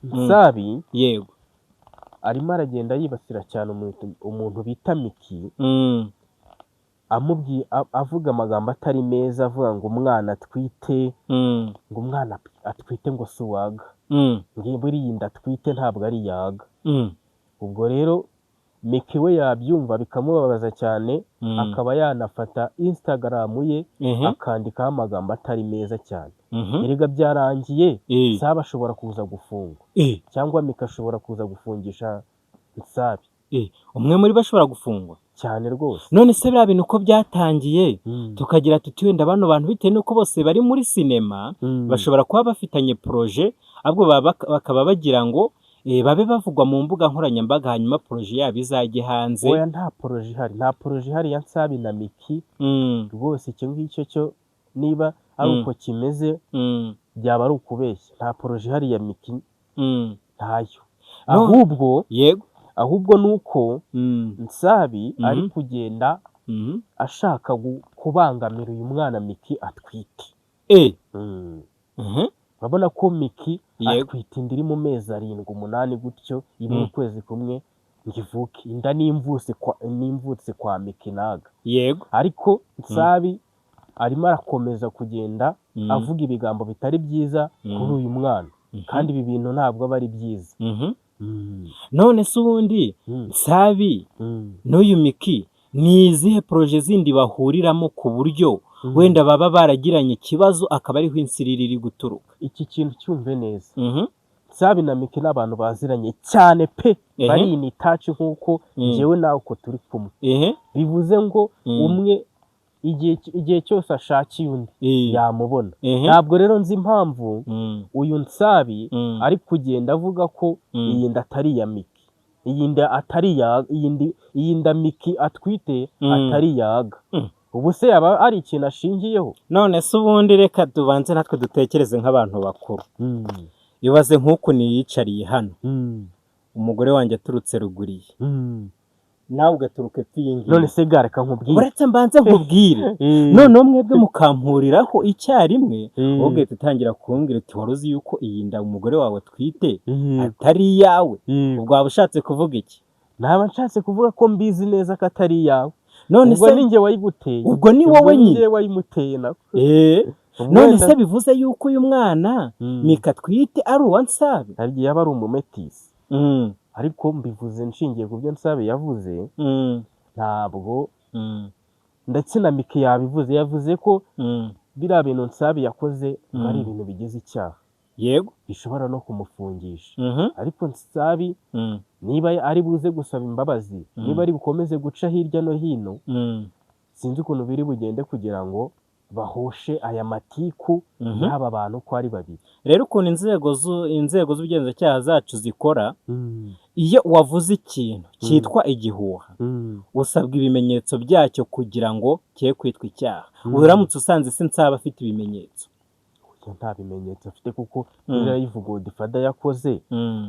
Nsabi arimo aragenda yibasira cyane umuntu bita Miki, amubwiye, avuga amagambo atari meza, avuga ngo umwana atwite, ngo umwana atwite ngo si uwaga, ngo buriya inda atwite ntabwo ari iyaga. Ubwo rero Miki we yabyumva bikamubabaza cyane, akaba yanafata Instagram ye akandikaho amagambo atari meza cyane. Erega byarangiye, Nsabi ashobora kuza gufungwa, cyangwa Miki ashobora kuza gufungisha Nsabi. Umwe muri bo ashobora gufungwa. Cyane rwose. None se biriya bintu uko byatangiye, tukagira tuti wenda bano bantu bitewe n'uko bose bari muri sinema, bashobora kuba bafitanye projet, ahubwo bakaba bagira ngo babe bavugwa mu mbuga nkoranyambaga, hanyuma projet yabo izajye hanze. Oya, nta projet ihari, nta projet ihari ya Nsabi na Miki rwose. Icyo ngicyo cyo niba ari uko kimeze, byaba ari ukubeshya. Nta projet ihari ya Miki, ntayo. Ahubwo ahubwo ni uko Nsabi ari kugenda ashaka kubangamira uyu mwana Miki atwite. Urabona ko Miki atwite inda iri mu mezi 7, 8 gutyo, iri mu kwezi kumwe ngo ivuke. Inda n'imvutsi kwa Miki naga. Ariko Nsabi arimo arakomeza kugenda avuga ibigambo bitari byiza kuri uyu mwana, kandi ibi bintu ntabwo aba ari byiza. None se ubundi Nsabi n'uyu Miki ni izihe projet zindi bahuriramo, ku buryo wenda baba baragiranye ikibazo akaba ariho insiriri iri guturuka? Iki kintu cyumve neza. Nsabi na Miki ni abantu baziranye cyane pe, bari in touch nk'uko njyewe nawe uko turi kumwe. Bivuze ngo umwe igihe cyose ashakiye undi yamubona. Ntabwo rero nzi impamvu uyu Nsabi ari kugenda avuga ko iyi nda atari iya Miki, iyi nda atari iya iyi nda Miki atwite atari iyaga. Ubu se yaba ari ikintu ashingiyeho? None se ubundi reka tubanze natwe dutekereze nk'abantu bakuru. Ibaze nk'uku niyicariye hano, umugore wanjye aturutse ruguriye, nawe ugaturuka epfo iyi ngiyi. None se ga reka nkubwire. Uretse mbanze nkubwire. Noneho mwebwe mukampuriraho icyarimwe, wowe ugahita utangira kumbwira uti: "Wari uzi yuko iyi nda umugore wawe atwite atari iyawe?" Ubwo waba ushatse kuvuga iki? Naba nshatse kuvuga ko mbizi neza ko atari iyawe. None Ubwo se ni njye wayiguteye. Ubwo ni Ubwo wowe ni nyine. njye wayimuteye nako. Ubwo None wenda se bivuze yuko uyu mwana Mika atwite ari uwa Nsabi? Hari igihe yaba ari umumetisi, ariko mbivuze nshingiye ku byo Nsabi yavuze. Ntabwo ndetse na Miki yabivuze, yavuze ko biriya bintu Nsabi yakoze ngo ari ibintu bigize icyaha, bishobora no kumufungisha. Ariko Nsabi niba ari buze gusaba imbabazi, niba ari bukomeze guca hirya no hino, sinzi ukuntu biri bugende kugira ngo bahoshe aya matiku y'aba bantu uko ari babiri. Rero ukuntu inzego z'ubugenzacyaha zacu zikora, iyo wavuze ikintu cyitwa igihuha, usabwa ibimenyetso byacyo kugira ngo cye kwitwa icyaha. Uramutse usanze se Nsaba afite ibimenyetso? Oya, nta bimenyetso afite, kuko biriya yivuga Godfather yakoze,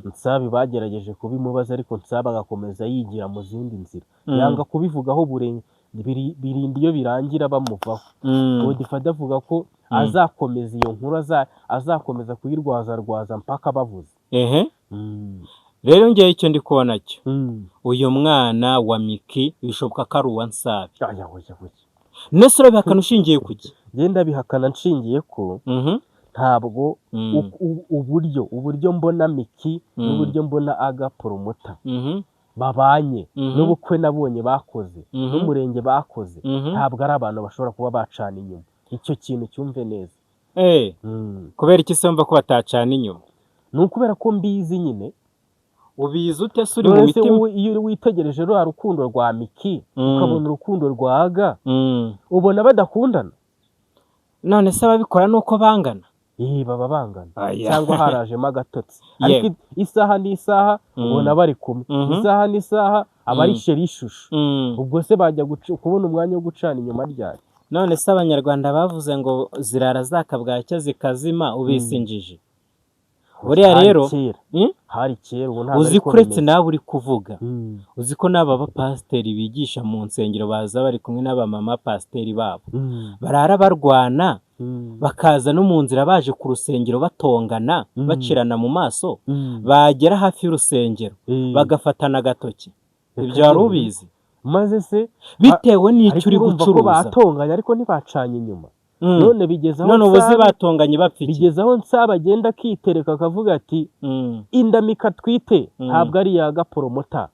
Nsabi bagerageje kubimubaza, ariko Nsabi agakomeza yigira mu zindi nzira, yanga kubivugaho, birinda iyo birangira bamuvaho. Godfather avuga ko azakomeza iyo nkuru, azakomeza kuyirwazarwaza mpaka bavuze. Rero ngewe icyo ndi kubona cyo, uyu mwana wa Miki bishoboka ko ari uwa Nsabi. Oya, oya, oya. Nese urabihakana ushingiye ku ki? Ngenda bihakana nshingiye ko ntabwo uburyo mbona Miki n'uburyo mbona Aga Promoter babanye, n'ubukwe nabonye bakoze, n'umurenge bakoze, ntabwo ari abantu bashobora kuba bacana inyuma. Icyo kintu cyumve neza. Kubera iki se wumva ko batacana inyuma? Ni ukubera ko mbizi nyine. Ubizi ute se uri mu None se mitima? wowe iyo witegereje ruriya rukundo rwa Miki, ukabona urukundo rwa Aga, ubona badakundana? None se ababikora ni uko bangana? Baba bangana Aya. cyangwa harajemo agatotsi, ariko isaha n'isaha ubona bari kumwe, isaha n'isaha aba ari chéri, chouchou. Ubwo se bajya kubona umwanya wo gucana inyuma ryari? None se Abanyarwanda bavuze ngo zirara zaka bwacya zikazima, ubisinjije buriya? Hari Rero kera. Hari kera, ubu ntabwo Uzi ariko ko uretse bimeze. nawe uri kuvuga, uzi ko n'aba bapasiteri bigisha mu nsengero baza bari kumwe n'abamama pasiteri babo, barara barwana. Bakaza no mu nzira baje ku rusengero batongana, bacirana mu maso, bagera hafi y'urusengero bagafatana agatoki. Ibyo wari ubizi? Maze se Bitewe n'icyo ariko uri urumva ko gucuruza. batonganye ariko ntibacanye inyuma. None bigeze aho None ubu se Nsabi batonganye bapfa iki? Bigeze aho Nsabi agenda akitereka akavuga ati: "Inda Mika atwite ntabwo ari iya Gaporomota.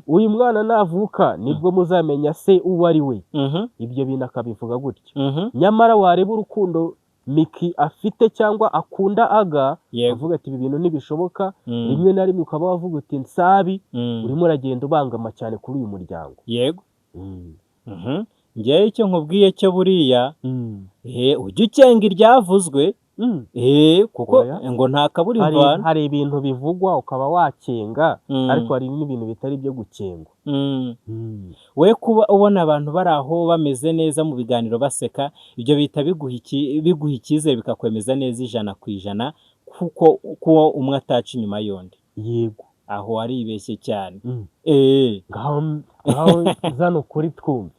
Uyu mwana navuka nibwo muzamenya se uwo ari we." Ibyo bintu akabivuga gutyo. Nyamara wareba urukundo Miki afite cyangwa akunda Aga, avuga ati: "Ibi bintu ntibishoboka." Rimwe na rimwe ukaba wavuga uti: "Nsabi, urimo uragenda ubangama cyane kuri uyu muryango." Yego. Njyewe icyo nkubwiye cyo buriya, ujye ukenga iryavuzwe, kuko Oya. ngo nta kabura Hari, imvano. hari ibintu bivugwa ukaba wakenga, ariko hari n'ibintu bitari ibyo gukengwa. We kuba ubona abantu bari aho bameze neza mu biganiro baseka, ibyo bihita biguha icyizere, bikakwemeza neza 100% kuko kuko umwe ataca inyuma y'undi. Aho waribeshye cyane. Ngaho ngaho zana ukuri twumve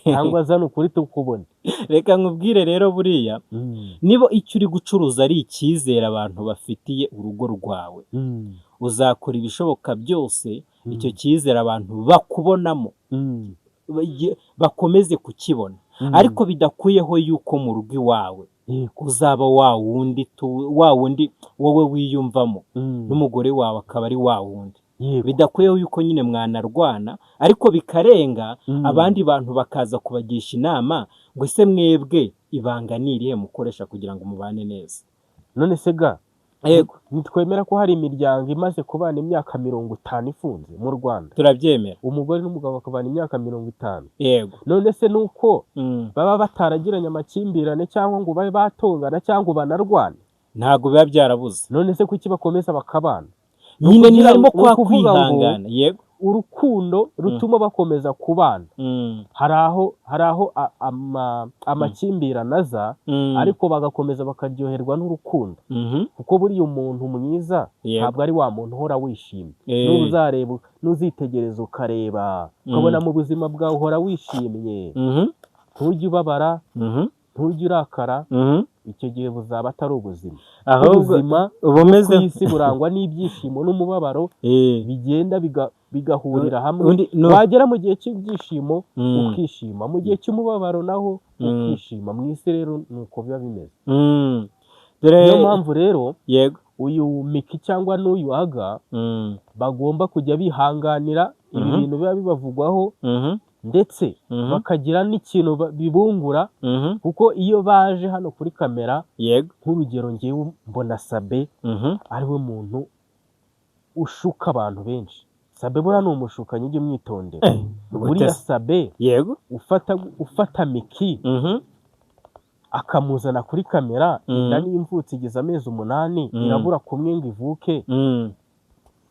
cyangwa zana ukuri tukubone. Reka nkubwire rero, buriya niba icyo uri gucuruza ari icyizere abantu bafitiye urugo rwawe, uzakora ibishoboka byose icyo cyizere abantu bakubonamo bakomeze kukibona, ariko bidakuyeho yuko mu rugo iwawe uzaba wa wundi wa wundi wowe wiyumvamo, n'umugore wawe akaba ari wa wundi. Bidakuyeho yuko nyine mwanarwana ariko bikarenga, abandi bantu bakaza kubagisha inama ngo: "Ese mwebwe ibanga ni irihe mukoresha kugira ngo mubane neza?" None se ga, Yego. ntitwemera ko hari imiryango imaze kubana imyaka 50 ifunze mu Rwanda? Turabyemera. Umugore n'umugabo bakabana imyaka 50. Yego. None se nuko baba bataragiranye amakimbirane cyangwa ngo babe batongana cyangwa banarwane? Ntabwo biba byarabuze. None se kuki bakomeza bakabana? Nyine ni harimo Ni kwa ukuvuga ngo kwihangana, yego. urukundo rutuma bakomeza kubana. Hari aho amakimbirane aza, ariko bagakomeza bakaryoherwa n'urukundo, kuko buriya umuntu mwiza ntabwo ari wa muntu uhora wishimye. Nuzareba, nuzitegereza, ukareba, ukabona mu buzima bwawe uhora wishimye, ntujye ubabara, ntujye urakara, icyo gihe buzaba atari ubuzima. Ahubwo Ubuzima uba umeze ku isi burangwa n'ibyishimo n'umubabaro, bigenda bigahurira hamwe. Wagera mu gihe cy'ibyishimo ukishima, mu gihe cy'umubabaro naho ukishima. Mu isi rero ni uko biba bimeze. Dore Niyo mpamvu rero uyu Miki cyangwa n'uyu Aga bagomba kujya bihanganira ibi bintu biba bibavugwaho, ndetse bakagira n'ikintu bibungura, kuko iyo baje hano kuri kamera, nk'urugero ngewe mbona Sabe ariwe muntu ushuka abantu benshi. Sabe buriya ni umushukanyi, ujye umwitondera. Buriya Gute se? Sabe ufata Miki akamuzana kuri kamera, inda n'imvutsi igeze amezi 8, irabura kumwe ngo ivuke,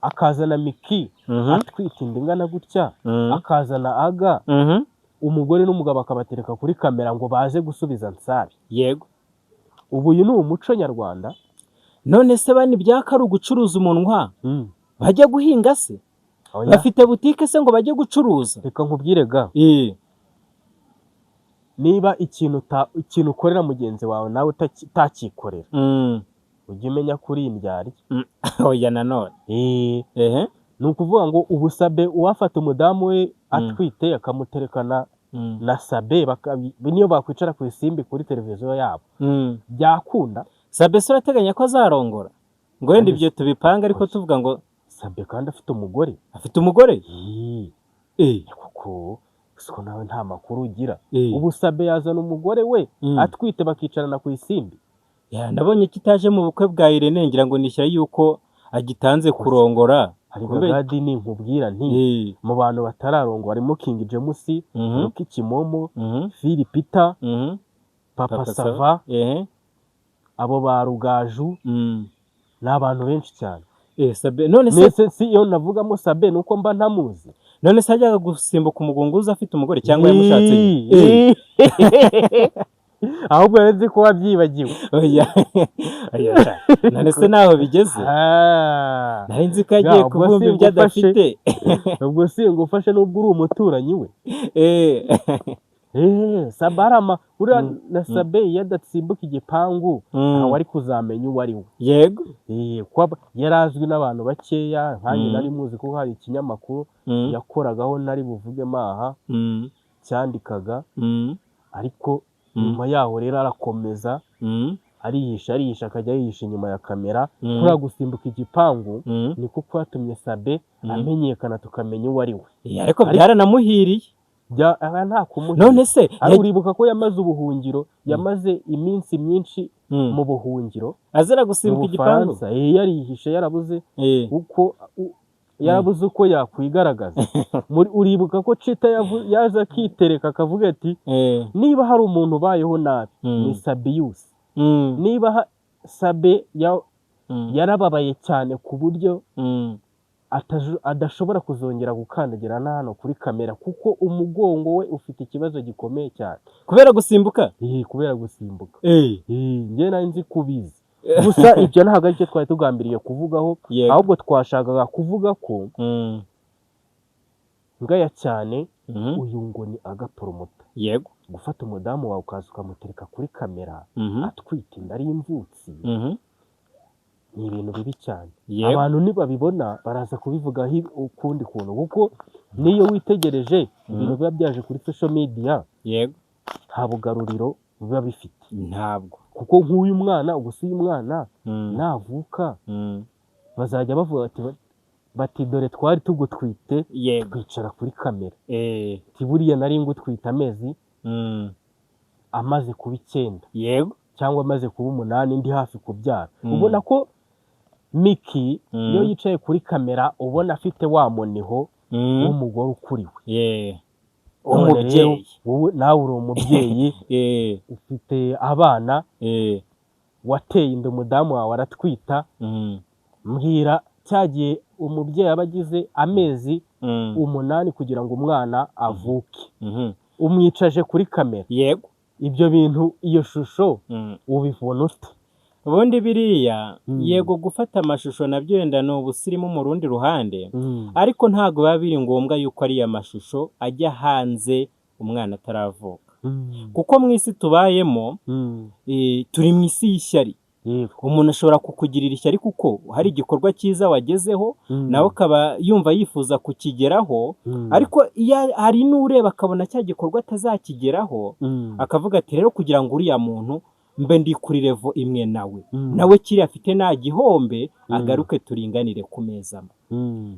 akazana Miki atwite inda ingana gutya, akazana Aga, umugore n'umugabo akabatereka kuri kamera ngo baze gusubiza Nsabi. Ubu uyu ni umuco nyarwanda? None se bani ibyaka ari ugucuruza umunwa, bajya guhinga se? Oya. Bafite butike se ngo bajye gucuruza? Reka nkubwire ga, niba ikintu ukorera mugenzi wawe nawe utakikorera, ujye umenya ko uri indyarya. Oya nanone. Ehe. Ni ukuvuga ngo ubu Sabe uwafata umudamu we atwite akamuterekana na Sabe, niyo bakwicara ku isimbi kuri televiziyo yabo, byakunda? Sabe se urateganya ko azarongora? Ngo wenda Kandi ibyo tubipange, ariko tuvuga ngo Sabe kandi afite umugore. Afite umugore? Kuko siko nawe nta makuru ugira. Ubu Sabe yazana umugore we atwite bakicarana ku isimbi? Ya, nabonye kitaje mu bukwe bwa Irene, ngira ngo nishyira yuko agitanze kurongora. Hari Kumbe Gadi, nkubwira nti mu bantu batararongora harimo King James, Rocky Kimomo, Phil Peter, Papa Papa Sava, Ehe. abo ba Rugaju, ni abantu benshi cyane. Sabe none se Mbese si iyo navugamo Sabe nuko mba ntamuzi? None se ajyaga gusimbuka umugunguzi afite umugore cyangwa yamushatse nyuma? Ahubwo nzi ko wabyibagiwe. Oya. Oya, sha. None se naho bigeze? Ah. Nari nzi ko agiye Ya, ubwo kubumba ibyo singufashe. adafite. Ubwo singufashe nubwo uri umuturanyi we. Sabe arama uriya na Sabe iyo adatsimbuka igipangu ntawe ari kuzamenya uwo ari we. Yego. Kuko yari azwi n'abantu bakeya nkanjye nari muzi, kuko hari ikinyamakuru yakoragaho nari buvugemo aha cyandikaga, ariko nyuma yaho rero arakomeza arihisha, arihisha, akajya yihisha inyuma ya kamera. Kuriya gusimbuka igipangu niko kwatumye Sabe amenyekana, tukamenya uwo ari we. Ariko byaranamuhiriye. Aha nta kumuhira. None se Ari uribuka ko yamaze ubuhungiro, yamaze iminsi myinshi mu buhungiro azira mu gusimbuka igipangu. Bufaransa. Yarihishe, yarabuze uko yarabuze uko yakwigaragaza. Uribuka ko Cita yaje akitereka akavuga ati niba hari umuntu ubayeho nabi ni Sabiyusi. Niba Sabe yarababaye cyane ku buryo adashobora kuzongera gukandagira na hano kuri kamera, kuko umugongo we ufite ikibazo gikomeye cyane. Kubera gusimbuka. Kubera gusimbuka. Njye nari nzi kubizi, gusa ibyo ntabwo aricyo twari tugambiriye kuvugaho, ahubwo twashakaga kuvuga ko ngaya cyane uyu ngo ni agaporomota gufata umudamu wawe ukaza ukamutereka kuri kamera atwite inda ari imvutsi ni ibintu bibi cyane. Abantu nibabibona baraza kubivugaho ukundi kuntu, kuko niyo witegereje ibintu biba byaje kuri social media nta bugaruriro biba bifite. Ntabwo. Kuko nk'uyu mwana, gusa uyu mwana navuka bazajya bavuga bati dore twari tugutwite twicara kuri kamera, ati buriya nari ngutwite amezi amaze kuba 9 cyangwa amaze kuba 8, ndi hafi kubyara. Ubona ko Miki iyo yicaye kuri kamera ubona afite wa muniho w'umugore ukuriwe. None rero, Umubyeyi. wowe nawe uri umubyeyi, ufite abana, wateye inda umudamu wawe aratwita. Mbwira, cyagiye umubyeyi aba agize amezi 8 kugira ngo umwana avuke, umwicaje kuri kamera, ibyo bintu, iyo shusho ubibona ute? Ubundi biriya, yego, gufata amashusho nabyo wenda ni ubusirimu mu rundi ruhande, ariko ntabwo biba biri ngombwa yuko ariya mashusho ajya hanze umwana ataravuka, kuko mu isi tubayemo turi mu isi y'ishyari. Umuntu ashobora kukugirira ishyari kuko hari igikorwa cyiza wagezeho, nawe akaba yumva yifuza kukigeraho, ariko iyo hari n'ureba akabona cya gikorwa atazakigeraho, akavuga ati rero kugira ngo uriya muntu mbe ndi kuri level imwe nawe, nawe kiriya afite nta gihombe, agaruke turinganire ku meza amwe.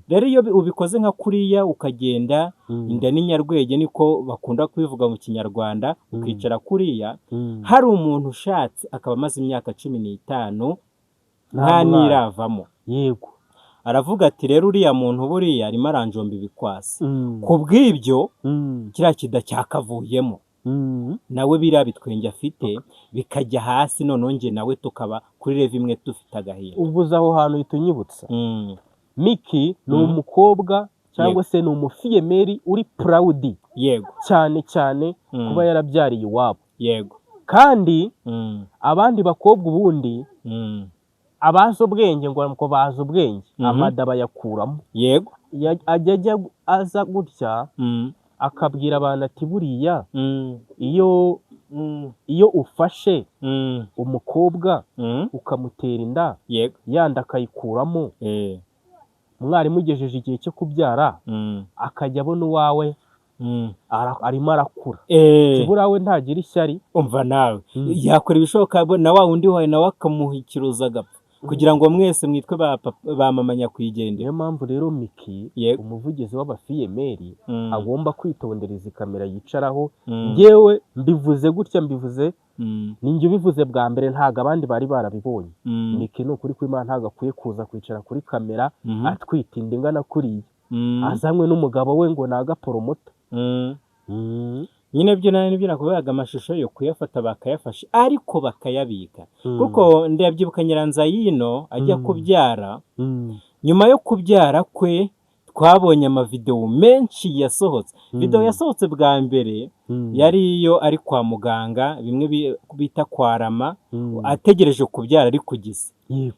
Rero iyo ubikoze nka kuriya ukagenda, inda ni nyarwege niko bakunda kubivuga mu Kinyarwanda, ukicara kuriya, hari umuntu ushatse akaba amaze imyaka 15 Nta nta mwana. n'iravamo, aravuga ati rero uriya muntu buriya arimo aranjomba ibikwasi, ku bw'ibyo kiriya kida cyakavuyemo, nawe biriya bitwenge afite bikajya hasi, noneho njye nawe tukaba kuri level imwe dufite agahinda. Uvuze aho hantu uhita unyibutsa Miki ni umukobwa cyangwa se ni umufille-mère uri proud cyane cyane kuba yarabyariye iwabo, kandi abandi bakobwa ubundi abazi ubwenge, ngo bazi ubwenge, amada bayakuramo. Ajya aza gutya akabwira abantu ati buriya iyo iyo ufashe umukobwa ukamutera inda, yanda akayikuramo, mwarimu ugejeje igihe cyo kubyara, akajya abona uwawe arimo arakura, buriya we ntagira ishyari. Umva nawe, yakora ibishoboka na wa wundi wawe nawe akamuha ikirozi agapfa kugira ngo mwese mwitwe ba papa, ba mama nyakwigendera. Niyo mpamvu rero Miki, umuvugizi w'abafille-mère, agomba kwitondera izi kamera yicaraho. Njyewe mbivuze gutya, mbivuze ninjye ubivuze bwa mbere, ntabwo abandi bari barabibonye. Miki, ni ukuri kw'Imana, ntabwo akwiye kuza kwicara kuri kamera atwite inda ingana kuriya, azanywe n'umugabo we ngo ni agaporomota. Nyine byo nawe nibyo nakubwiraga, amashusho yo kuyafata bakayafasha ariko bakayabika, kuko ndabyibuka Nyiranzayino ajya kubyara, nyuma yo kubyara kwe twabonye amavidewo menshi yasohotse. Videwo yasohotse bwa mbere yari iyo ari kwa muganga, bimwe bita kwarama, ategereje kubyara ari ku gise.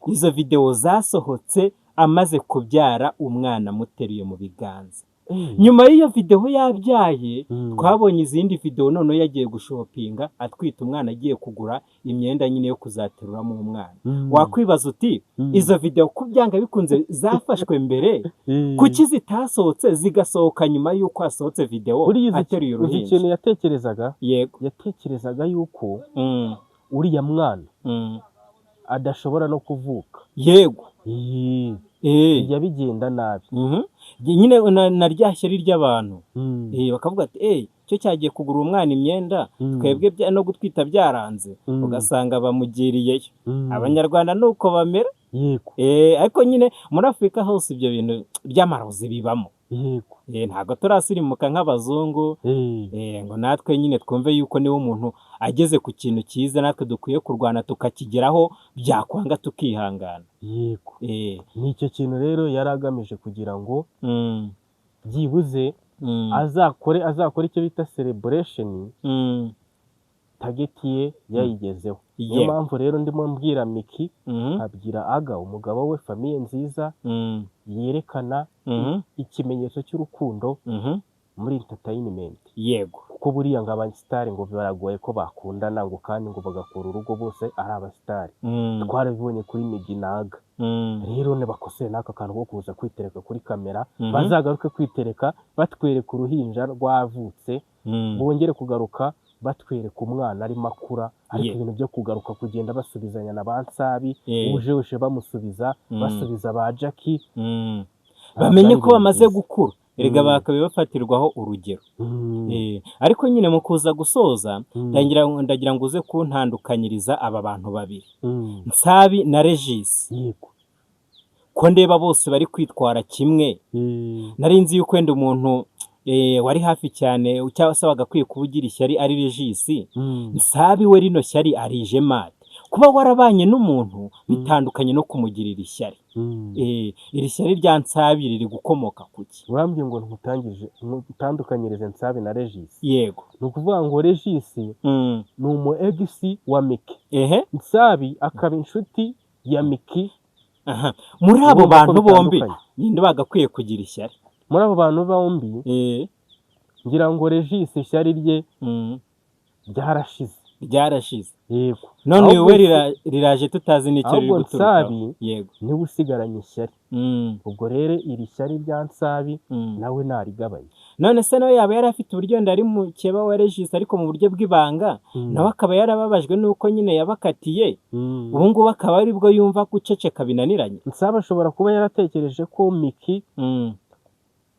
Izo videwo zasohotse amaze kubyara umwana amuteruye mu biganza. Nyuma y'iyo videwo yabyaye, twabonye izindi videwo noneho yagiye gushopinga atwite umwana, agiye kugura imyenda nyine yo kuzateruramo umwana. Wakwibaza uti izo videwo ko byanga bikunze zafashwe mbere, kuki zitasohotse zigasohoka nyuma y'uko hasohotse videwo Buriya ateruye uzi uruhinja? ikintu yatekerezaga? Yego. Yatekerezaga yuko uriya mwana adashobora no kuvuka. Bijya bigenda nabi. Nyine na rya shyari ry'abantu, bakavuga ati cyo cyagiye kugura umwana imyenda, twebwe no gutwita byaranze, ugasanga bamugiriyeyo. Abanyarwanda ni uko bamera. Ariko nyine muri Afurika hose ibyo bintu by'amarozi bibamo. Ntabwo turasirimuka nk'abazungu, ngo natwe nyine twumve yuko niba umuntu ageze ku kintu cyiza natwe dukwiye kurwana tukakigeraho, byakwanga tukihangana. Ni icyo kintu rero yari agamije kugira ngo byibuze azakore icyo bita celebration, target ye yayigezeho. Niyo mpamvu rero ndimo mbwira Miki, nkabwira Aga umugabo we, famille nziza yerekana ikimenyetso cy'urukundo muri entertainment. Kuko buriya ngo abasitari ngo biragoye ko bakundana, ngo kandi ngo bagakora urugo bose ari abasitari. Twarabibonye kuri Migi na Aga. Rero nibakosore n'aka kantu ko kuza kwitereka kuri kamera, bazagaruke kwitereka batwereka uruhinja rwavutse, bongere kugaruka batwereka umwana arimo akura. Ariko ibintu byo kugaruka kugenda basubizanya na ba Nsabi, uje uje bamusubiza, basubiza ba Jackie, ntabwo Bamenye ari ko ibintu bamaze byiza. gukura erega, bakabe bafatirwaho urugero. Ariko nyine mu kuza gusoza, ndagira ngo uze kuntandukanyiriza aba bantu babiri, Nsabi na Regis. Ko ndeba bose bari kwitwara kimwe, nari nzi yuko wenda umuntu wari hafi cyane cyangwa se wagakwiye kuba ugira ishyari ari Regis. Nsabi we rino shyari arije mate? Kuba warabanye n'umuntu bitandukanye no kumugirira ishyari. Iri shyari rya Nsabi riri gukomoka kuki? Urambwiye ngo ntutandukanyirize Nsabi na Regis? Yego. Ni ukuvuga ngo Regis ni umu ex wa Miki, Nsabi akaba inshuti ya Miki. Aha. Muri abo Urumva ko bantu bombi, bitandukanye. ninde bagakwiye kugira ishyari? Muri abo bantu bombi, ngira ngo Regis ishyari rye ryarashize. Ryarashize? Yego. None Ahubwo we riraje tutazi n'icyo riri ahubwo guturukaho. Nsabi niwe usigaranye ishyari. Ubwo rero iri shyari rya Nsabi nawe narigabanye. None se nawe yaba yari afite uburyo wenda ari mukeba wa Regis, ariko mu buryo bw'ibanga, nawe akaba yarababajwe n'uko nyine yabakatiye, ubu ngubu akaba aribwo yumva guceceka binaniranye? Nsabi ashobora kuba yaratekereje ko Miki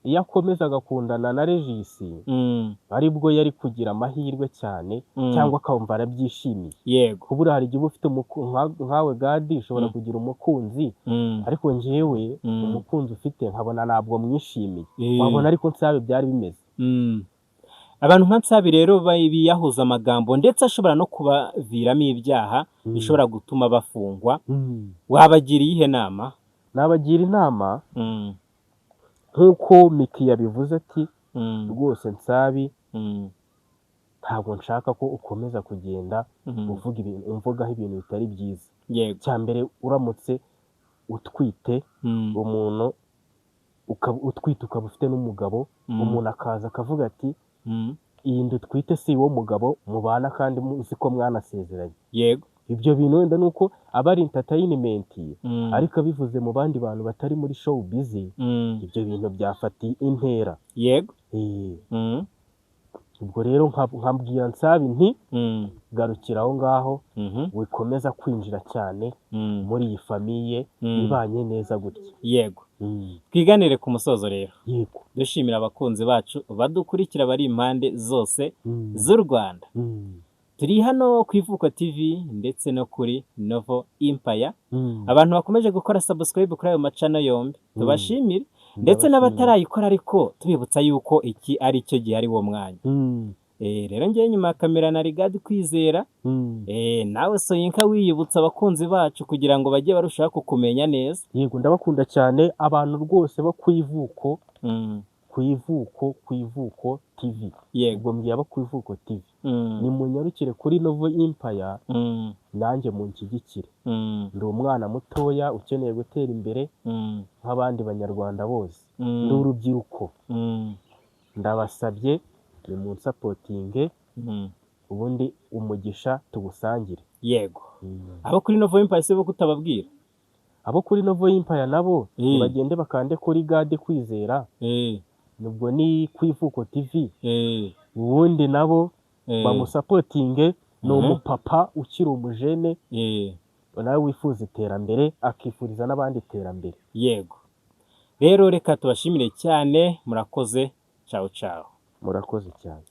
iyo akomeza agakundana na Regis aribwo yari kugira amahirwe cyane, cyangwa akumva arabyishimiye. Kubura hari igihe uba ufite nkawe Gadi ushobora kugira umukunzi, ariko njyewe umukunzi ufite nkabona ntabwo mwishimiye. Wabona ariko Nsabi byari bimeze. Abantu nka Nsabi rero biyahuza amagambo, ndetse ashobora no kubaviramo ibyaha bishobora gutuma bafungwa, wabagira iyihe nama? Nabagira inama nk'uko Miki yabivuze ati rwose Nsabi, ntabwo nshaka ko ukomeza kugenda uvuga ibintu, umvugaho ibintu bitari byiza. Cya mbere, uramutse utwite umuntu utwite ukaba ufite n'umugabo, umuntu akaza akavuga ati iyi nda utwite si uwo mugabo mubana kandi muzi ko mwanasezeranye. Ibyo bintu wenda ni uko aba ari entertainment, ariko abivuze mu bandi bantu batari muri showbiz, ibyo bintu byafatiye intera. Ubwo rero nkabwira Nsabi nti garukira aho ngaho, wikomeza kwinjira cyane muri iyi famille ibanye neza gutya. Yego. Twiganire ku musozo rero, dushimira abakunzi bacu badukurikira bari impande zose z'u Rwanda. Turi hano ku Ivuko TV ndetse no kuri Novo Empire. Abantu bakomeje gukora subscribe kuri ayo macana yombi, tubashimire, ndetse Ndabashimira. n'abatarayikora, ariko tubibutsa yuko iki ari cyo gihe, ari wo mwanya. Rero ngewe nyuma ya kamera na Rigadi Kwizera, nawe Soyinka, wiyibutsa abakunzi bacu kugira ngo bajye barushaho kukumenya neza. Yego, ndabakunda cyane abantu rwose bo ku Ivuko. Ku Ku Ivuko, ku Ivuko TV. Ubwo mbwiye abo ku Ivuko TV, nimunyarukire kuri Novo Empire, nanjye munshyigikire. Ndi umwana mutoya ukeneye gutera imbere nk'abandi Banyarwanda bose. Ndi urubyiruko. Ndabasabye nimunsupportinge, ubundi umugisha tuwusangire. Yego. Abo kuri Novo Empire se bo kutababwira? Abo kuri Novo Empire nabo bagende bakande kuri Gade Kwizera, nubwo ni ku Ivuko TV, ubundi nabo bamusupportinge. Ni umupapa ukiri umujene, nawe wifuza iterambere, akifuriza n'abandi iterambere. Yego, rero reka tubashimire cyane, murakoze, ciao ciao. Murakoze cyane.